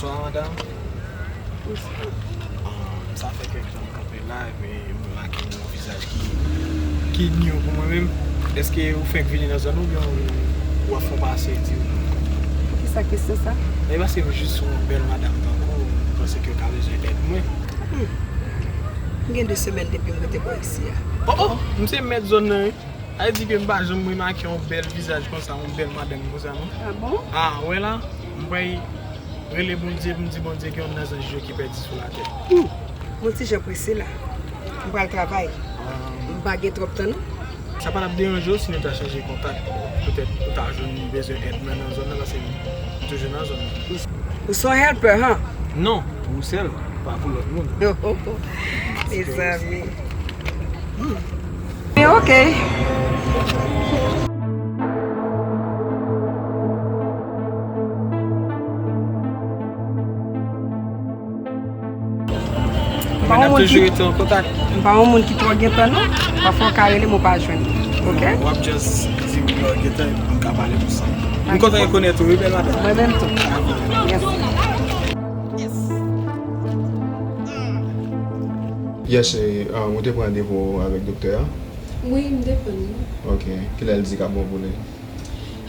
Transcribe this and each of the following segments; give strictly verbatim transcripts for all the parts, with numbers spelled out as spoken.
Bonswa, madanm. Bonswa. Ah, sa fè kèk tan m kanpe la, epi m remake yon vizaj ki, ki new pou mwen menm. Èske ou fenk vini nan zòn ou, oubyen ou, ou ap fè yon pase, di m? Kisa kesyon sa? E paske m jis yon bèl madanm tankou w, m panse ke w ka bezwen èd mwen. Hmm. M gen de semèn depi m rete bò isi a. Oh, oh, m se mèt zòn nan, wi. Sa vle di ke m pa janm remake yon bèl vizaj konsa, yon bèl madanm konsa, non. Ah bon? Ah, w wè la, m pral rele Bondye pou m di Bondye ke yonn nan zanj yo ki pèdi sou latè. Hmm. Mwen ti jan prese la. M pral travay. Ah. M pa gen twòp tan, non. Sa pa t ap deranje w si nou ta chanje kontak? Petèt ou ta jwenn bezwen èd mwen nan zòn nan, paske m toujou nan zòn nan. Ou se yon helper, han? Non, pou ou sèl, pa pou lòt moun. Mezanmi. Men oke. M pa yon moun ki, m pa yon moun ki twò gen tan, non. Pafwa w ka rele m, ou pa jwenn. Oke? W ap just di m lè w gen tan, m ka pale pou sa. M kontan rekonèt ou, wi, bèl madanm. Mwen menm tou. Yes. Yes, cheri, um, ou te pran randevou avèk doktè a? Wi, m te pran li. Ok. Kilè l di k ap bon pou li?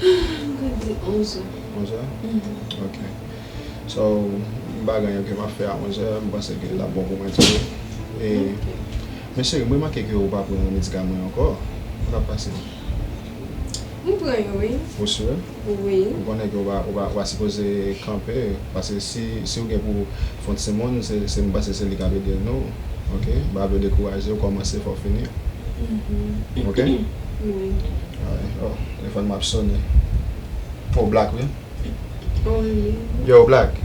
M kwè l di onzè. Onzè? Mhm. Ok. So, m pa gen anyen ke m ap fè a onzè, m panse ke l ap bon pou mwen tou. E, men cheri, m remake ke ou pa pran medikaman yo ankò. Sa k ap pase? M pran yo, wi. Ou si? Wi. Ou konnen ke ou pa, ou pa, ou pa sipoze kanpe, paske si, si ou gen pou fè yon timoun, se, se, m panse se li k ap ede nou. Ok? M pa vle dekouraje w, kòmanse, fò w fini. Mhm. Ok? Wi. Alright. Oh, telefòn m ap sonnen. Oh, Black, wi. Wi. Yo, Black.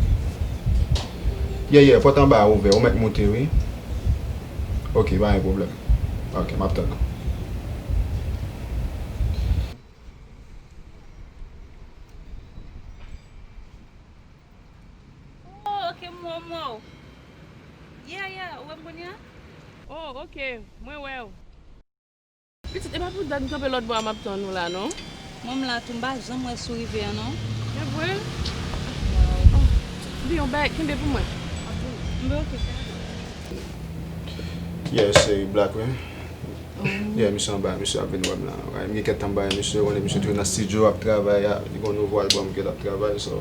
Yeah, yeah, pòt anba a ouvè, ou mèt moute, wi. Ok, pa gen pwoblèm. Ok, m ap tann ou. Oh, ok, m wè w, m wè w. Yeah, yeah, ou wè m kounye a? Oh, ok, mwen wè w. Pitit, e pa pou dat m kanpe lòt bò a m ap tann ou la, non? Mwen m la tou, m pa janm wè si w rive an, non. Se vre? Oh, di yon bagay, kenbe pou mwen. M be oke. Yeah, se Black, wi. Oh. Yeah, misye anba, misye ap vin wè m la. Right, m gen kèk tan m pa wè misye, konnen misye toujou nan studio ap travay, a, li gen yon nouvo album ke l ap travay, so.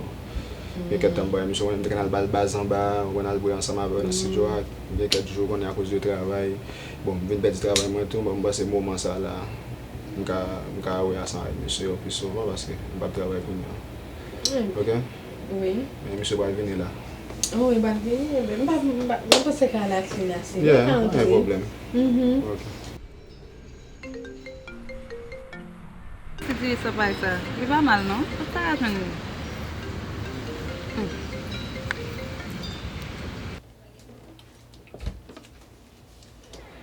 M gen kèk tan m pa wè misye, konnen m te konn al ba l baz anba, ou konn al bwè ansanm avè l nan studio a. M gen kèk jou, konnen akoz de travay. Bon, m vin pèdi travay mwen tou, bon, m panse moman sa la, m ka, m ka wè ansanm avèk mesye yo pi souvan paske m p ap travay kounye a. Wi. Ok? Wi. Men mesye pral vini la. Oh, wi, pral vini, men m pa, m pa, m panse ka la klin ase. Yeah, pa gen pwoblèm. Mhm. Ok. Ti di sa pral sa. Li pa mal, non. Kot sa ka jwenn li? Hmm.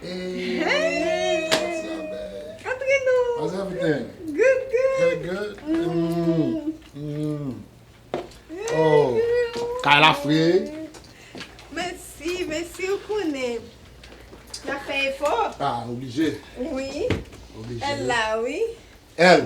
Hey! Hey! What's up, babe? Antre non. How's everything? Good, good. Good, good? Mm. Mm. Mm. Oh, kay la fre. Mèsi, mèsi, ou konnen. N ap fè efò. Ah, oblije. Wi. Oblije. L la, wi. L.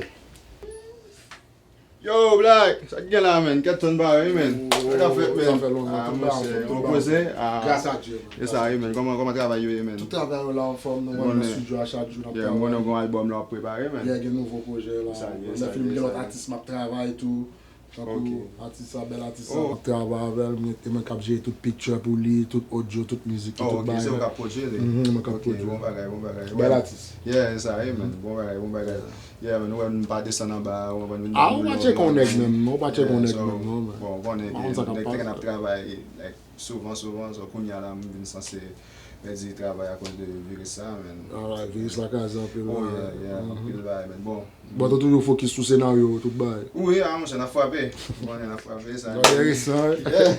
Yo, Black, sa k gen la, menn? Kèt tann pa wi, menn. Sa k ap fèt, menn? Sa fè lontan, ah, tann pa, monchè, tann pa. Repoze? Ah. Gras a Dye, menn. E sa, wi, menn. Kòman, kòman travay yo ye, menn? Tout travay yo la anfòm, nou nan studio a chak jou, n ap travay. Yeah, m konnen w gen yon album la w ap prepare, menn. Yeah, gen nouvo pwojè la. Sa ye, sa ye, sa ye. Gen lòt atis m ap travay tou. Tankou atis sa, bèl atis sa, m ap travay avè l, mwen, e mwen k ap jere tout picture pou li, tout audio, tout mizik li, tout bagay. Oh, ok, se ou k ap pwodui li? Mhm, mwen k ap pwodui. Ok, bon bagay, bon bagay. Bèl atis. Yeah, e sa ye, man. Bon bagay, bon bagay. Yeah, man, ou wè m pa desann anba, ou konprann, vin ba nou love la, man. Ah, ou pa tcheke yon nèg menm, ou pa tcheke yon nèg menm, non, man. Bon, ou konnen ke nèg te konn ap travay, like, souvan, souvan, so kounye a la, m vin sanse pèdi travay akoz de viris sa, man. Ah, viris la kraze anpil bagay. Oh, yeah, yeah, anpil bagay, man. Bon. Bon, ou toujou fokis sou senaryo, tout bagay. Wi, a, monchè, n ap frape. Bon, n ap frape, sa. Bagay enteresan, wi. Yeah.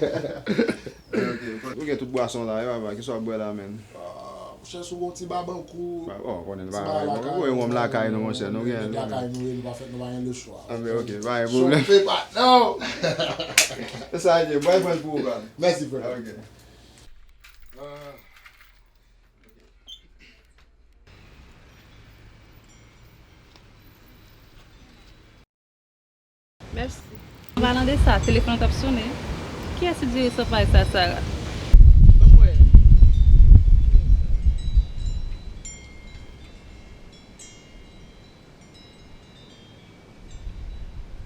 Ok, ok. Ou gen tout bwason la, wi, papa, kisa w ap bwè la, man? Ah, monchè, si w gen yon ti babankou, oh, konnen ti bagay lakay nou, ou gen wonm lakay nou, monchè, nou gen lakay nou, e nou pa fèt, nou pa gen le chwa. Ah, men ok, pa gen pwoblèm. Chofe pa, non! E sa, ok, bwè, bwè pou ou, pa. Mèsi, frè. Ok. Ah. Mèsi. An palan de sa, telefòn an t ap sonnen. Kiyès ki di resevwa sa, Sara? Ban m wè.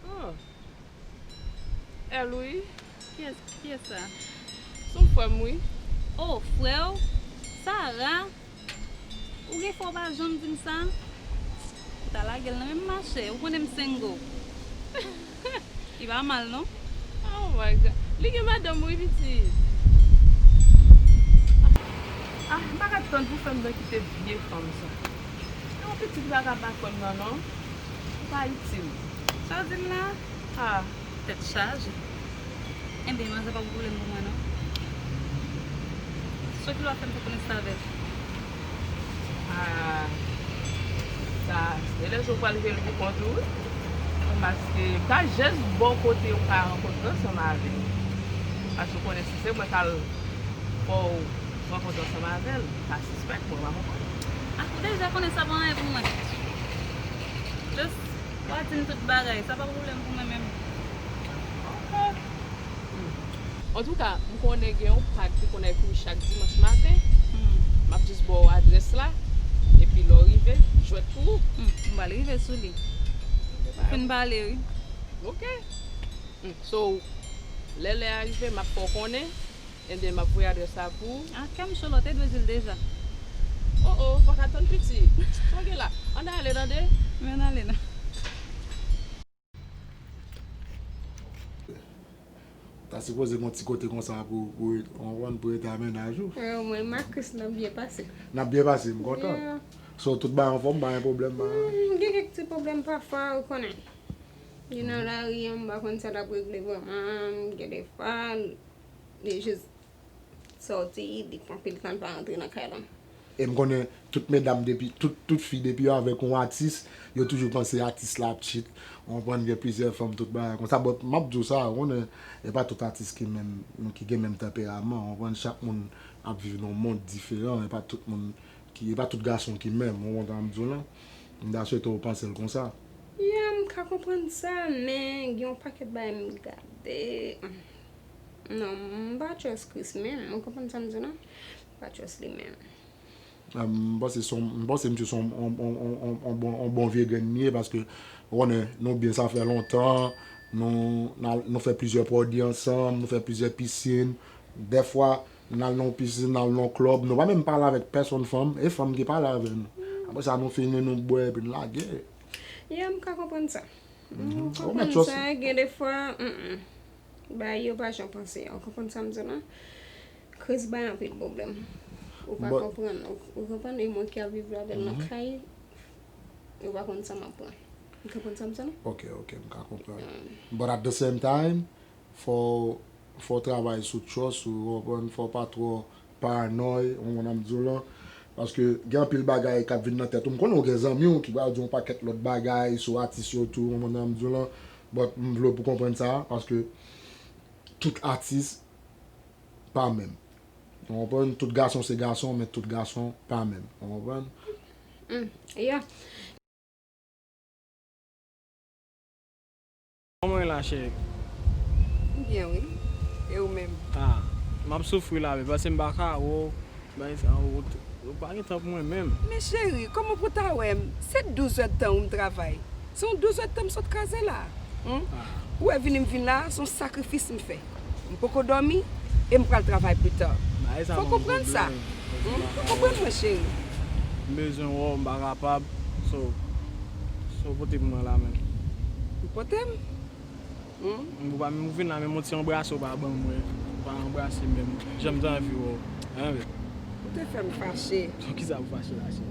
Oh. Èl wi. Kiyès, kiyès sa? Se yon frè m wi. Oh, frè w? Sara? Ou gen fwa w pa janm di m sa? Ou ta lage l nan men m machè, ou konnen m single. Li pa mal non. Oh my God. Li gen madanm wi pitit. Ah, m pa ka tann pou fè m nan kite vye fanm sa. Yon pitit li pa ka ba frè m nan non. Ou pa itil. Sa w di m la? Ah. Tèt chaje. Enben, manzè pa gen pwoblèm pou mwen non. Sòt lwa fè m te konnen sa avè l. Ah, sa, se lè jou pral jwe l pou kont ou wi. Paske m ta jis bò kote ou ka rankontre ansanm avè l. Paske ou konnen si se mwen k al fè w rankontre ansanm avè l, ou ka sispèk mwen, ou pa konprann? Ah, ou deja konnen sa pa anyen pou mwen. Just, w a di m tout bagay, sa pa pwoblèm pou mwen menm. Ok. Antouka, m konnen gen yon pad ki konn avèk ou chak dimanch maten. Hmm. M ap jis ba w adrès la, epi lè w rive, jwèt pou ou. Hmm, m pral rive sou li. Ou fin pale, wi. Ok. Hmm, so, lè lè a rive, m ap fè w konnen, and then m ap voye adrès la pou ou. Ah, kè m cho la, w te dwe di l deja. Oh, oh, pa ka tann piti. Sa w gen la? Ann ale, tande? Men ann ale, non. Ta sipoze gen yon ti kote konsa pou, pou, ou konprann, pou rete a mennaj ou. Wi, mwen, m ak Chris, n ap byen pase. N ap byen pase, m kontan. Yeah. So, tout bagay anfòm, pa gen pwoblèm, pa. Hmm, gen kèk ti pwoblèm pafwa, ou konnen. Li nan lari an, m pa konn sa l ap regle vrèman, gen de fwa, li jis sòti, li pran anpil tan, l pa rantre nan kay la. E m konnen tout medam depi, tout, tout fi depi yo avèk yon atis, yo toujou panse atis la ap cheat. Ou konprann, gen plizyè fanm, tout bagay konsa. But m ap di w sa, ou konnen, e pa tout atis ki menm, ki gen menm tanperaman. Ou konprann, chak moun ap viv nan yon mond diferan, e pa tout moun ki, e pa tout gason ki menm, ou konprann sa m ap di w lan. M ta swete w panse l konsa. Yeah, m ka konprann sa, men gen yon pakèt bagay m gade. Non, m pa trust Chris menm. Ou konprann sa m di w lan? M pa trust li menm. Ah, m panse se yon, m panse misye se yon, yon, yon, yon, yon bon, yon bon vye grenn li ye, paske, ou konnen, nou byen, sa fè lontan, nou, n al, nou fè plizyè pwodui ansanm, nou fè plizyè pisin. Dèfwa, n al nan yon pisin, n al nan yon klèb, nou pa menm pale avèk pèsonn fanm, e fanm ki pale avè nou. Apre sa, nou fini, nou bwè, epi n lage. Yeah, m ka konprann sa. M konprann sa, gen de fwa, mm, mm. Bagay yo pa jan w panse a. Ou konprann sa m di w lan? Chris bay anpil pwoblèm. Ou pa konprann. Ou, ou konprann? E mwen ki ap viv avè l nan kay, ou pa konn sa m ap pran. Ou konprann sa m di w lan? Ok, ok, m ka konprann. But at the same time, fò, fò w travay sou trust ou, ou konprann? Fò w pa twò paranòy, ou konprann sa m di w lan? Paske gen anpil bagay k ap vin nan tèt ou. M konnen w gen zanmi w ki pral di w yon pakèt lòt bagay sou atis yo tou, ou konprann sa m di w lan? But m vle w pou konprann sa, paske tout atis pa menm. Ou konprann? Tout gason se gason, men tout gason pa menm. Ou konprann? Mm, yeah. Kòman w ye la, cheri? M byen, wi. E ou menm? Ah, m ap soufri la, men paske m pa ka wè w. Bagay sa, ou, ou pa gen tan pou mwen menm. Men cheri, kòman pou w ta wè m? Se douz èdtan wi m travay. Se yon douz èdtan m sot kraze la. Hmm? Ou wè vini m vin la, se yon sakrifis m fè. M poko dòmi e m pral travay pita. Fò w konprann sa. Hmm? Fò w konprann mwen, cheri. M bezwen wè w, m pa kapab. So, so pote m nan la menm. M pote m? Hmm? Ou pa menm vin la, menm yon ti anbrase ou pa ban mwen. Ou pa anbrase menm. Jan m te anvi wè w. Hein, baby? Ou te fè m fache. Kisa pou fache la, cheri?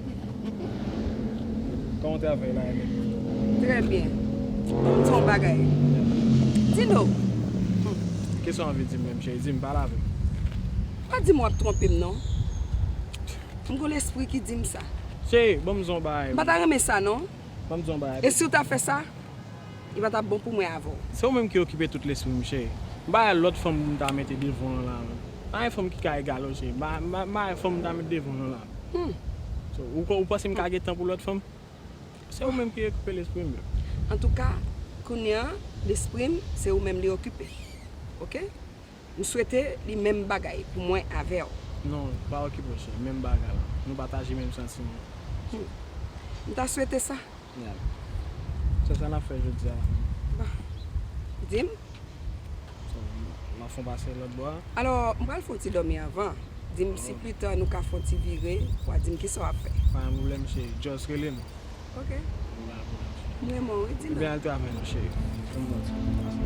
Kòman travay la ye menm? Trè byen. Ban m di w yon bagay. Dino. Kisa w anvi di m menm, cheri? Di m, pale avè m. Pa di m w ap twonpe m, non. M gon lespri ki di m sa. Cheri, ban m di w yon bagay. M pa ta renmen sa, non. Ban m di w yon bagay. E si w ta fè sa, li pa t ap bon pou mwen avè w. Se ou menm ki okipe tout lespri m, cheri. M pa wè lòt fanm pou m ta mete devan w la, menm. Pa gen fanm ki ka egal ou, cheri. M pa, m pa, m pa wè fanm pou m ta mete devan w la. Hmm. So, ou, ou panse m ka gen tan pou lòt fanm? Se ou menm ki okipe lespri m, menm. Antouka, kounye a, lespri m, se ou menm li okipe. Oke? M swete li menm bagay pou mwen avè w. Non, pa okipe w, cheri. Menm bagay la. Nou pataje menm santiman. Hmm. M ta swete sa. Yeah. Se sa n ap fè jodi a la. Bon. Di m. So, m ap fè w pase lòt bò a. Alò, m pral fè yon ti dòmi avan. Di m si pita nou ka fè yon ti vire, w a di m kisa w ap fè. Pa gen pwoblèm, cheri. Just rele m. Ok. M pa gen pwoblèm, cheri. M renmen w, wi, Dino. Ebyen, al travay non, cheri. Fè m bon ti pase.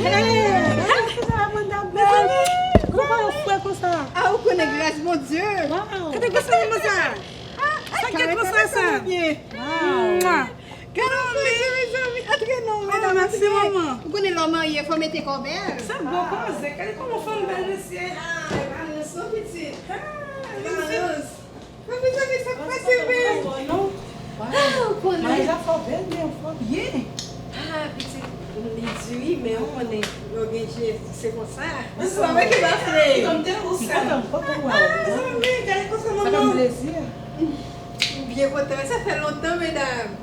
Hey! Sa va, Amanda, bèl? Kòman w fè konsa? Ah, ou konnen gras Bondye. Wow. Gade gras manman sa. Ah, sa gade konsa sa. Mwa. Gade koze, mezanmi. Antre non, medam, antre. Ou konnen lè w marye, fò mete kò w bèl. Se bon koze. Gade kòman fanm bèl, mesye. Ah, balans non, pitit. Balans. Mezanmi, mezanmi, sa k pase menm? Ah, ou konnen. Maryaj la fè w bèl, men w fè w byen. Ah, pitit, li di wi, men ou konnen, lè w gen je, se konsa. Sa mete la fle. M kontan, m kontan wè w. Ah, mezanmi, gade konsa manman. Sa fè m plezi. M byen kontan, sa fè lontan, medam.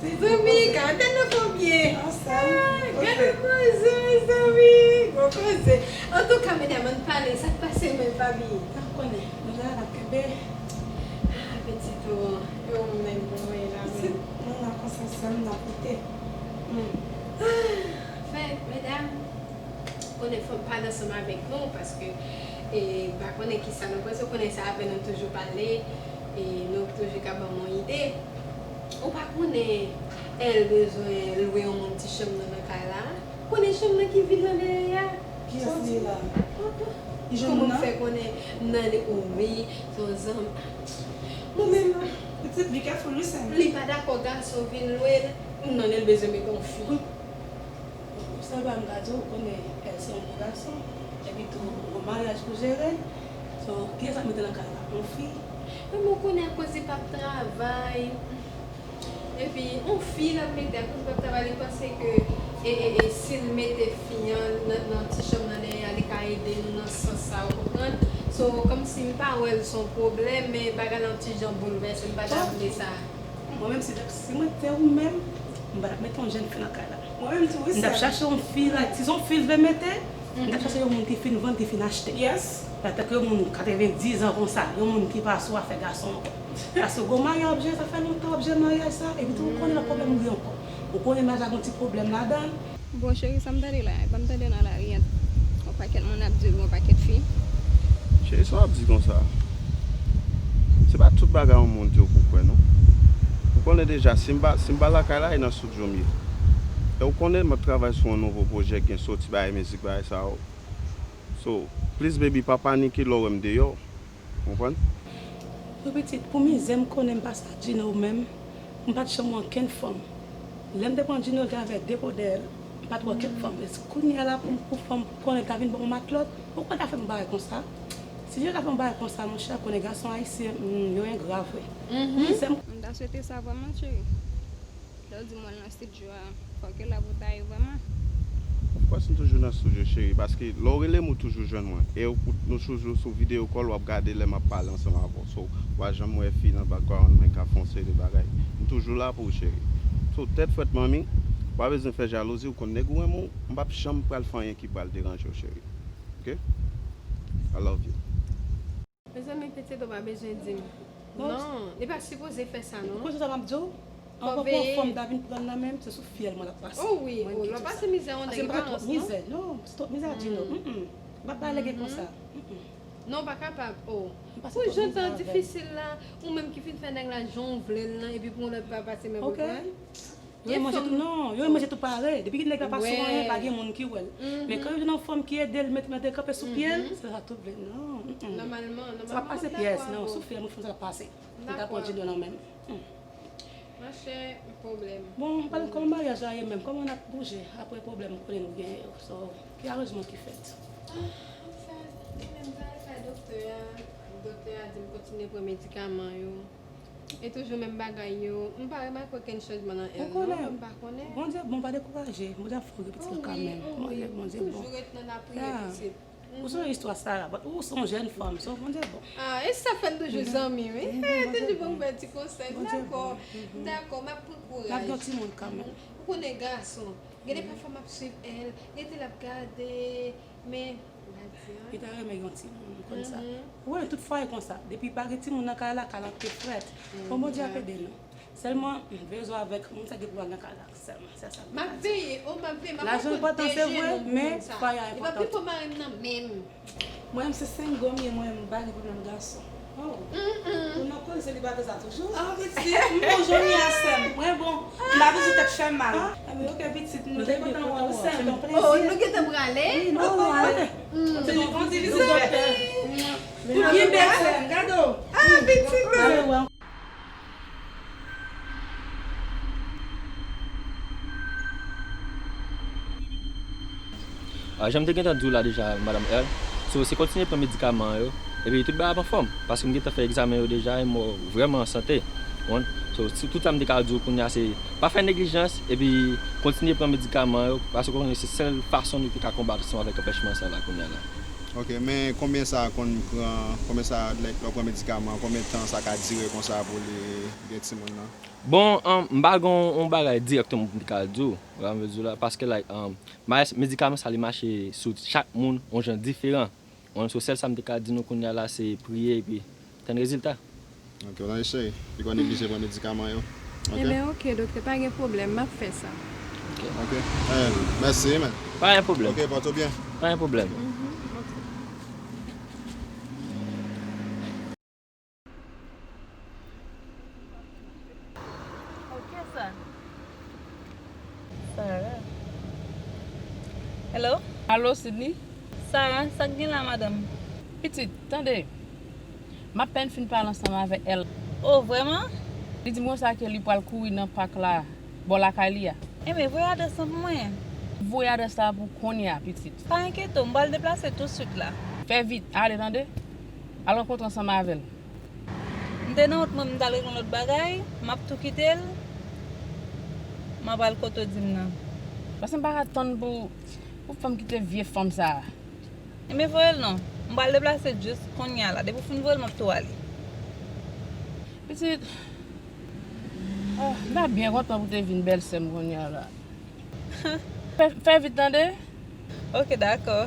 Zanmi, gade nou fè byen. Ah, gade koze, mezanmi. Bon koze. Antouka, medam, ann pale, sa k pase menm, Fabi? Sa w konnen, nou la, n ap kenbe. Ah, pitit, ou, e ou menm, kòman w ye la menm? Pitit, mwen la konsa sèl, m ap koute. Hmm. Ah, fè, medam, konnen fò m pale ansanm avèk nou, paske, e, m pa konnen kisa nou panse, ou konnen se avè nou toujou pale, e nou toujou ka ban m yon ide. Ou pa konnen, èl bezwen lwe yon moun ti chanm nan nan kay la. Konnen chanm nan ki vid lan dèyè a? Kiyès li ye la? Li jwenn moun nan? Kòman m fè konnen m nan li? O wi, se yon zanmi. Mwen menm, pitit, be careful, wi, sè m. Li pa dakò gason vin lwe l. M nan li, l bezwen met yon fi. Sèl bagay m ka di w, ou konnen èl se yon bon gason, epi tou, gon maryaj pou jere. So, kiyès ap mete nan kay la? Yon fi? Men ou konnen akoz li p ap travay. Epi, yon fi l ap mete, akoz li p ap travay, li panse ke, e, e, e, si l mete fi an nan, nan ti chanm nan dèyè a, li ka ede nou nan sans sa, ou konprann? So, kòmsi m pa wè l se yon pwoblèm, men bagay la yon ti jan boulvèse, m pa ta vle sa. Mwen menm, si, si mwen te ou menm, m pa t ap mete yon jèn fi nan kay la. Mwen menm tou, wi, sè m. M t ap chache yon fi la, si se yon fi l vle mete, m t ap chache yon moun ki fin vann, ki fin achte. Yes. Paske yon moun katrevendiz an konsa, yon moun ki pa sou afè gason ankò. Paske gon maryaj w ap jere, sa fè lontan w ap jere maryaj sa, epi tou ou konnen lòt pwoblèm ou gen ankò. Ou konnen maryaj la gon ti pwoblèm ladan l. Bon, cheri, sa m tande la, e pa m tande nan lari, yon pakèt moun ap di w yon pakèt fi. Cheri, sa w ap di konsa? Se pa tout bagay yon moun di w pou w kwè, non. Ou konnen deja, si m pa, si m pa lakay la, e nan estidyo m ye. E ou konnen m ap travay sou yon nouvo pwojè k gen soti bagay mizik, bagay sa yo. So, please baby, pa panike lè w wè m deyò. Ou konprann? Wi, pitit, pou mizè m konnen m pase ak Djino menm, m pa t janm wè okenn fanm. Lè m te pran Djino, l te avèk de podèl, m pa t wè okenn fanm. Men kounye a la, pou, pou fanm konnen ta vin ban m yon matlòt, ou kwè l ta fè m bagay konsa? Si Djino ta fè m bagay konsa, monchè, konnen gason ayisyen, hmm, yo engra vre. Mizè m. M ta swete sa vrèman, cheri. Lè w di m w al nan estidyo a, fòk yo la pou w ta ye vrèman. Of course, m toujou nan estidyo, cheri, paske lè w rele m, ou toujou jwenn mwen. E ou, nou toujou sou video call, w ap gade lè m ap pale ansanm avè w. So, w pa janm wè fi nan background mwen k ap fè yon seri de bagay. M toujou la pou ou, cheri. So, tèt frèt, manmi, Pa bezwen fè jalouzi, ou konn nèg ou renmen w, m p ap janm pral fè anyen ki pral deranje w, cheri. Ok? I love you. Mezanmi, pitit ou pa bezwen di m. Non, li pa sipoze fè sa, non. Ou konn sa m ap di w? An poko yon fanm ta vin pran nan men m, se sou fyèl mwen l ap pase. Oh wi, oh, l ap pase mizè yon nèg ki pa rans, non. Mizè, non, se twòp mizè a di non. Mm, mm. M p ap pale gen konsa. Mm, mm. Non, w pa kapab, oh. Pou jan tan difisil la, ou menm ki fin fè nèg la jan w vle l lan, epi pou yon lòt pa pase men pou l pran l. Yo menm manje tou, non, yo menm manje tou pare. Depi nèg la pa sou anyen, pa gen moun ki wè l. Men kan yo jwenn yon fanm ki ede l, met, met kanpe sou pye l, se sa tout vle. Non, mm, mm. Nòmalman, nòmalman, m dakò avè w. Sa p ap pase pyès, non, sou fyèl mwen fanm sa l ap pase. M ta pran Junior nan men m. Mm. Monchè, pwoblèm. Bon, pale kòman maryaj la ye menm? Kòman n ap bouje apre pwoblèm m konnen nou genyen yo? So, ki aranjman ki fèt? Ah, anfen, mwen menm, m t al kay doktè a. Doktè a di m kontinye pran medikaman yo. E toujou menm bagay yo. M pa remake okenn chanjman nan L, non, m pa konnen. Bondye bon, pa dekouraje. Bondye ap fè w gen pitit la kanmenm. Bondye, Bondye bon. Toujou ret nan lapriyè, pitit. Ou sonje istwa sa la, but ou se yon jèn fanm, so Bondye bon. Ah, e sa fè n toujou zanmi, wi. Toujou bon pou ti konsèy. M dakò, m dakò, m ap pran kouraj. N ap gen yon timoun kanmenm. Ou konnen gason, gen de pafwa m ap swiv L, gen de l ap gade, men, m pa di anyen. Li ta renmen gen yon timoun, m konn sa. Ou wè, tout fwaye konsa, depi pa gen timoun nan kay la, kay la ap te frèt. Bon, Bondye ap ede nou. Sèlman, m bezwen avèk moun sa ki pou al nan kay la. Sèlman, se sa m ap di. M ap veye, oh, m ap veye, m ap pran kont de jèn moun sa. Lajan enpòtan, se vre, men fwaye a enpòtan. Epi anpil fwa m pa renmen nan men m. Mwen menm se sengòm ye, mwen menm m pa gen pwoblèm gason. Oh. Mm, mm. Ou nan koze selibatè sa toujou? Ah, pitit, m bon jodi a, sè m. Mwen bon, m pa bezwen tèt fè mal. Ah, enben, ok, pitit, nou te kontan wè w, sè m. Oh, nou gentan prale? Wi, nou prale. Mm. Se nou konn di li se. Ou byen bèl, sè m, gade w. Ah, pitit mwen. Ah, jan m te gentan di w la deja, madanm L, so, se kontinye pran medikaman an yo, epi tout bagay ap anfòm, paske m gentan fè egzamen yo deja, e m wè w vrèman an sante, ou konprann? So, si tout sa m te ka di w kounye a, se pa fè neglijans, epi kontinye pran medikaman an yo, paske w konnen se sèl fason nou te ka konbat ansanm avèk anpèchman sa la kounye a la. Ok, men konbyen sa konn pran, konbyen sa, like, lè w pran medikaman, konbyen tan sa ka dire konsa pou li gen timoun nan? Bon, um, m pa gen yon, yon bagay dirèkteman pou m te ka di w, ou konprann sa m vle di w la, paske, like, um, medikaman sa li mache sou chak moun yon jan diferan. Bon, so sèl sa m te ka di nou kounye a la se priye epi tann rezilta. Ok, w tande cheri, li konn neglije pran medikaman yo. Ok? Enben, ok, doktè, pa gen pwoblèm, m ap fè sa. Ok. Ok. Eh, mèsi, man. Pa gen pwoblèm. Ok, pòte w byen. Pa gen pwoblèm. Mhm, ok. Ok, sa. Sarah. Hello? Alo, Sidney? Sarah, sa k gen la, madanm? Pitit, tande. M apèn fin pale ansanm avèk L. Oh, vrèman? Li di m konsa ke li pral kouri nan pak la, bò lakay li a. Enben, voye adrès lan pou mwen. Voye adrès la pou kounye a, pitit. Pa enkyete w, m pral deplase tousuit la. Fè vit, ale, tande. Al rankontre ansanm avè l. M te nan wout mwen, m t al regle yon lòt bagay, m ap tou kite l, m ap al kote w di m nan. Paske m pa ka tann pou, pou fanm kite vye fanm sa a. Enben, voye l non. M pral deplase jis kounye a la. Depi w fin voye l, m ap tou ale. Pitit, ah, m ta byen kontan pou w te vin bèlsè m kounye a la. Fè, fè vit, tande? Ok, dakò.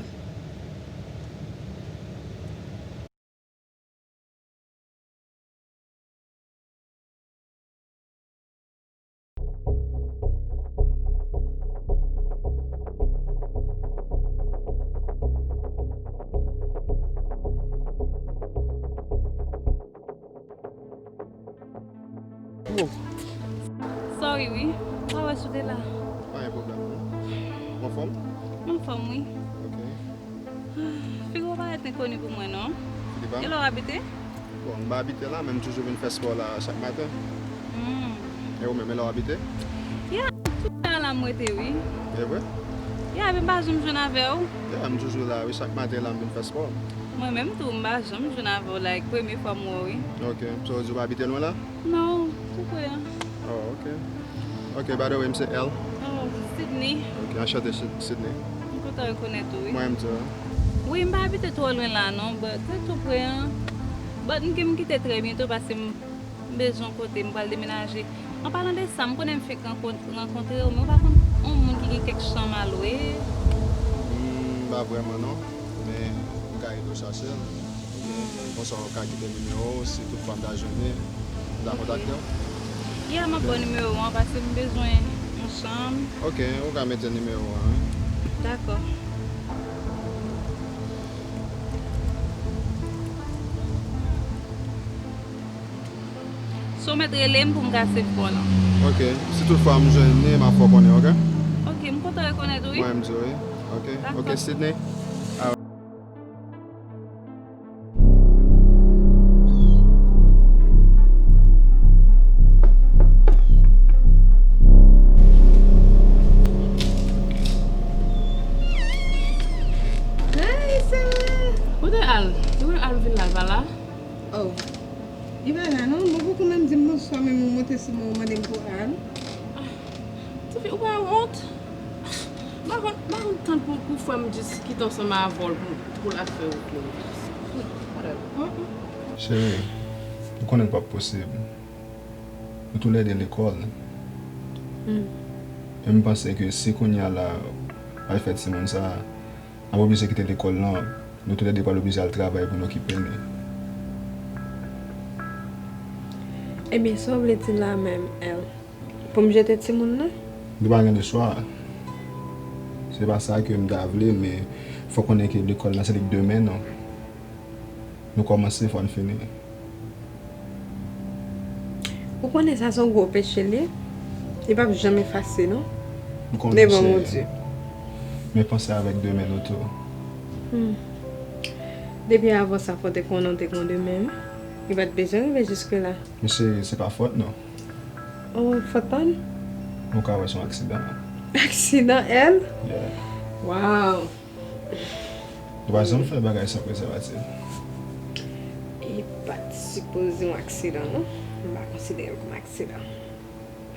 Sorry wi, m pa wè si w te la. Pa gen pwoblèm non. Ou anfòm? M anfòm wi. Ok. Figi w parèt enkoni pou mwen non. Figi pa m? E la w abite? Bon, m pa abite la, men m toujou vin fè spò la chak maten. Hmm. E ou menm, e la w abite? Ya, tout tan la m rete wi. E vre? Ya, men m pa janm jwenn avè w. Ya, m toujou la wi, chak maten la m vin fè spò. Mwen menm tou, m pa janm jwenn avè w, like, premye fwa m wè w wi. Ok, so w di w pa abite lwen la? Non, tou pre an. Oh, ok. Ok, by the way, m se L. Oh, Sydney. Ok, anchante, Syd-, Sydney. M kontan rekonèt ou, wi. Mwen menm tou. Wi, m pa abite twò lwen la, non, but se tou pre an. But m gen m kite trè byento paske m, m bezwen yon kote, m pral demenaje. An palan de sa, m konnen m fenk rankont-, rankontre w, men w pa konn Yon moun ki gen kèk chanm a lwe? Hmm, pa vrèman non, men m ka ede w chache l. Konsa w ka kite nimewo w, si toutfwa m ta jwenn li, m ta kontakte w. Ya, m ap ba w nimewo w an, paske m bezwen yon chanm. Ok, ou ka mete nimewo w an, wi. Dakò. Si w mèt rele m pou m ka save ba w non. Ok, si toutfwa m jwenn li, m ap fè w konnen, ok? Ok, m kontan rekonèt ou, wi. Mwen, m di w, wi. Ok, dakò. Ok, Sydney. Hey, Sarah! Kote Al? Depi Al vin la, l pa la? Oh. Li pa la non, mwen poko menm di m bonswa, menm ou monte sou mwen, ou mande m pou Al. Tifi, ou pa wont? M pa konn, m pa konn tann pou, pou frè m jis kite ansanm avè w pou, pou l al fè wout li. Whatever. Cheri, ou konnen l p ap posib. Nou toulède lekòl. E m panse ke si kounye a la, w al fè timoun sa, n ap oblije kite lekòl lan, nou toulède pral oblije al travay pou n okipe li. Ebyen, sa w vle di la menm, L? Pou m jete timoun nan? Nou pa gen leswa. Se pa sa ke m ta vle, men fò w konnen ke lekòl lan se li k demen nou. Nou kòmanse, fò n fini. Ou konnen sa se yon gwo peche l ye. Li p ap janm efase non. M konnen devan Bondye. Men panse avèk demen nou tou. Hmm. Depi avan sa, fò w te konnen w te gen demen wi. Li pa t bezwen rive jiske la. Men cheri, se pa fòt nou. Oh, fòt pa n? Nou ka wè se yon aksidan. Aksidan, L? Yeah. Wow. Nou pa janm fè bagay san prezèvatif. Li pa t sipoze yon aksidan non. M pa konsidere l kòm aksidan.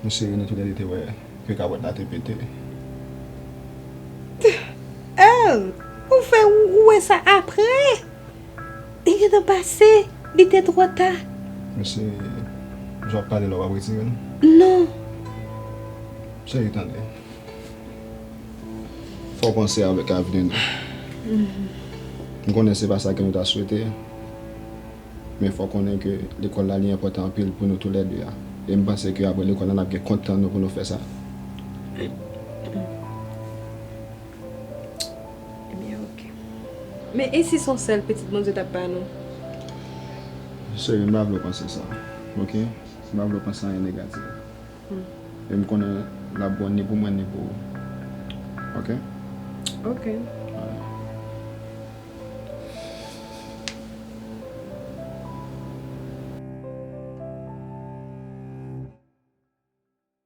Men cheri, nou toulède te wè ke kapòt la te pete. L, ou fè ou, ou wè sa apre? Li gentan pase, li te twò ta. Men cheri, jan w ap pale la, w ap retire l? Non. Cheri, tande. Fò w panse avèk avni nou. M konnen se pa sa ke nou ta swete, men fò w konnen ke lekòl la li enpòtan anpil pou nou toulède a. E m panse ke apre lekòl la, n ap gen kont tan nou pou nou fè sa. Ebyen, ok. Men e si se yon sèl pitit Bondye t ap ba nou? Cheri, m pa vle w panse sa, ok? M pa vle w panse anyen negatif. Hmm. E m konnen l ap bon ni pou mwen ni pou ou. Ok? Ok.